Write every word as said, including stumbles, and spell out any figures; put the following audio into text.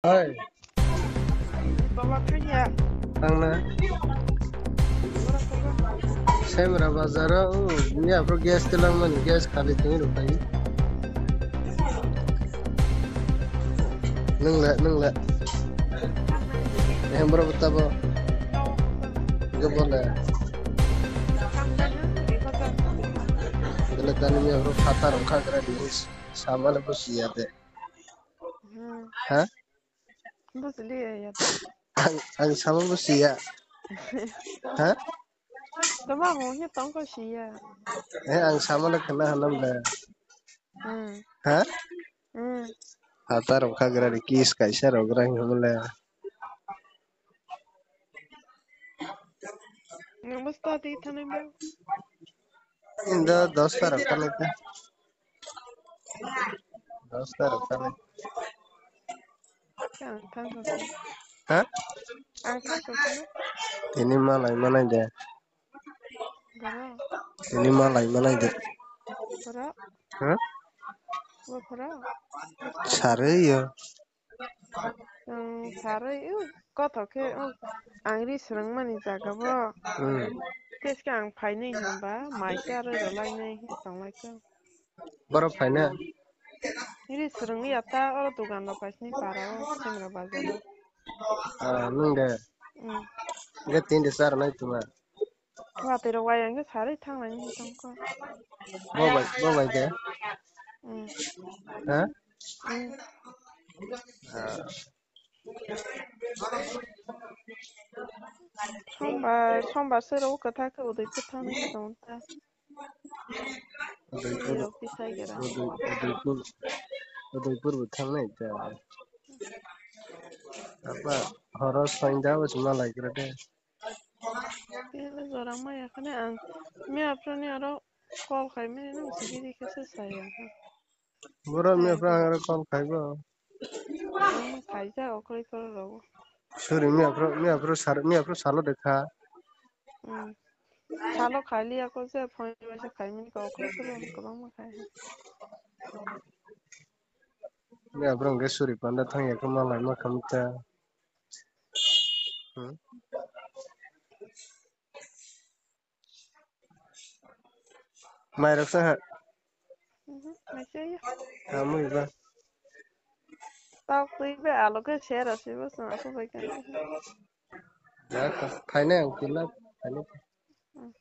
Hai. Tangna. Semra bazaro, oh, ni afro gas telang man, gas khali tengin rupai. Nung le, nung le. Yang berapa tabo? Gak boleh. Gila tani ni afro khatar khagra di. Sama le bus iya de. Hmm. Ha? Bus liya ya. Ang, ang sama bus iya. Ha? Tama mo ni tong ko siya. Eh, ang sama le kena hanam le. Hmm. Ha? Hmm. Hata rok khagra ri kis kaisa rok rang hamle. Nang bus to di thanai mo. Indo dosta rok thanai ta. Dosta rok thanai. Ang thang ko. Ha? Ang thang ko. Ini malai manai de. Boro. Ini malai manai de. Boro. Ha? Bo boro. Sare yo. Ang sare yo. Koto ke, oh, ang ri srang mani jaga bo. Hmm. Keske ang phainai hamba, mai ta ro ro lainai tong lai ko. Boro phaina? Iri swrwngwi ya ta, oro dukan rok kaisni para o, Simra bazar o. Ah, nwng de? Mm. Ge tin de sar nai tuma. Watwi rok wai ang khe sarwi thang lai nai tong kho. Bo bai, bo bai de? Mm. Ha? Mm. Ah. Sombar, sombar se rw kwthar khe Udaipur thang nai tong ta. Udaipur, Udaipur, Udaipur bo thang nai ta. Apa horo soinda bo chuma lai kra de. Tei jora maya khane ang miya phuru ni aro call khai mani no sigi khe se saya. Boro miya phuru ang aro call khaibo. Ang khaijak okhoroi phuru rogo. Suri miya phuru, miya phuru sar, miya phuru salo dekha. Hmm. Salo khaili ako je phone bai se khai mani ko okhoroi phuru kwbangma khai. Miya phuru hwnkhe suri panda thang ya khe malai ma khamta. Hmm. Mairok sa ha. Mhm, mai se ya. Amui ba. Tok twi be alo ke share ase bo sa ko bai kan. Ya ka, phainai ang pila, phainai. Hmm.